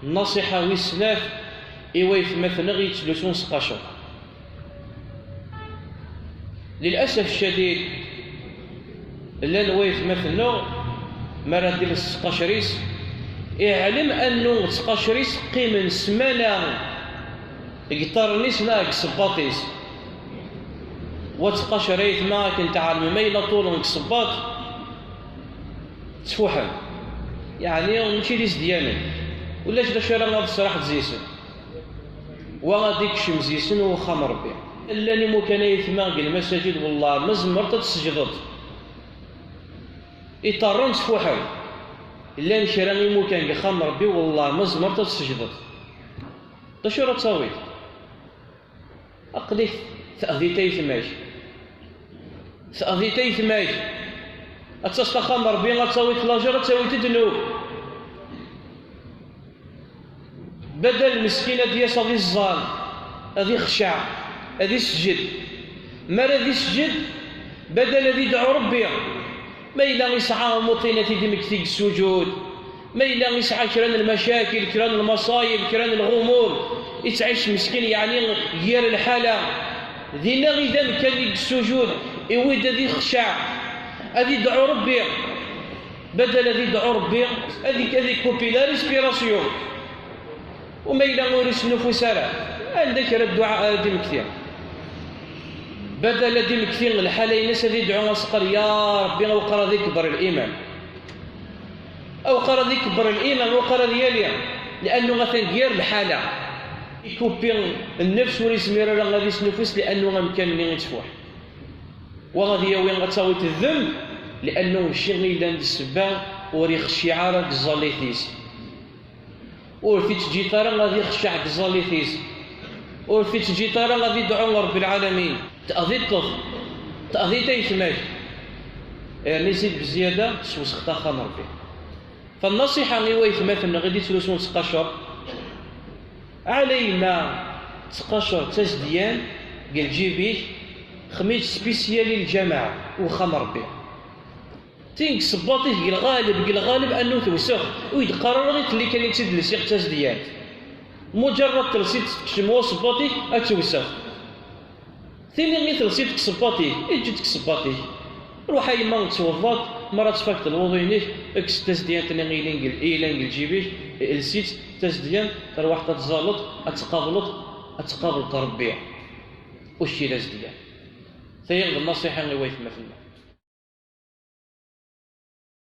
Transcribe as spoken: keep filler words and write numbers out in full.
Nnasiḥa wis snat i waytmaten-nneɣ yettlusun s tqacer. Lil'asaf ccadid, llan waytmaten-nneɣ mi ara d-iles tqacer-is, iɛlem annu tqacer-is qqimen ssmana deg iṭarren-is neɣ deg isebbaḍ-is. Wa tqacer aytma akken tɛelmem ma yella ṭulen deg isebbaḍ, ttfuḥen. Yeɛni mačči d izedyanen. Ulac d acu ara ad tesraḥeḍ zis-sen. Wa ad ikcem zis-sen wexxam Rebbi. Llan imukan aytma deg lmasajid, wellah ma tzemreḍ ad tesǧdeḍ. Iṭarren ttfuḥen. Llan kra imukan deg uxxam Rebbi, wellah ma tzemreḍ ad tesǧdeḍ. D acu ara tawiḍ? Aql-ik teɛḍiḍ aytma-k. Teɛḍiḍ aytma-k. Ad taseḍ axxam Rebbi, ad tawiḍ lajer, ad tawiḍ ddnub. Badal meskin ad d-yas ad iẓẓal, ad ixceɛ, ad isǧed. Mi ara ad isǧed, badal ad idɛu Rebbi. Ma yella isɛa umuṭin ad t-id-immekti deg ssuǧud, ma yella isɛa kra n lmacakil, kra n lmaṣayeb, kra n lɣumum, ittɛic meskin, yeɛni, yir lḥala. Dinna i d amkan i yessujud, iwid ad ixceɛ, ad idɛu Rebbi. Badal ad idɛu Rebbi, ad ik-, ad ikupi la respiration. U ma yella ur isnufus ara, anda kra dduɛa ara d-imekti? Badal ad d-imekti lḥala-ines, ad idɛu, ad s-qqar: "Ya Rebbi, awqar ad ikber liman." Awqar ad ikber liman, awqar ad yali, liannu atan deg yir lḥala. Ikupi nnefs, ur yezmir ara ad isnufus, liannu amkan-nni ittfuḥ. Wa ad yawi, ad tawiḍ ddem, liannu mačči i yellan d ssebba ur ixecciɛ ara deg tẓallit-is. Ur t-ittǧiṭ ara ad ixceɛ deg tẓallit-is. Ur t-ittǧiṭ ara ad idɛu Rebbi lɛalamin. Teɛḍiḍ-t, teɛḍiḍ aytma-k. Rni zid bezyada, teswesxeḍ axxam Rebbi. Fannaṣiḥa i waytmaten-nneɣ i d-ittlusun s tqacer, ɛla yemma tqacer d tazedyant deg lǧib-ik, xmi-tt spisyal i lǧameɛ, uxxam Rebbi. Tin deg tṣebbaṭ-ik deg lɣaleb, deg lɣaleb annu tewsex, ur yi-d-qqar ara i telli kan i tt-id-lsiɣ d tazedyant. Muǧerrad telsiḍ-tt, tekcem wa ṣebbaṭ-ik, ad tewsex. Tini i telsiḍ deg tṣebbaṭ-ik, eǧǧ-itt deg tṣebbaṭ-ik. Ruḥ a yemma ttweḍḍaḍ, mi ara tfaked lwuḍu-inek, kkes tazedyant-nni i yellan deg, i yellan deg lǧib-ik, els-itt tazedyant, tarwiḥt ad tẓalleḍ, ad tqableḍ, ad tqableḍ Rebbi. Ur cci d azedyant. Tayi d nnaṣiḥa i waytmaten-nneɣ.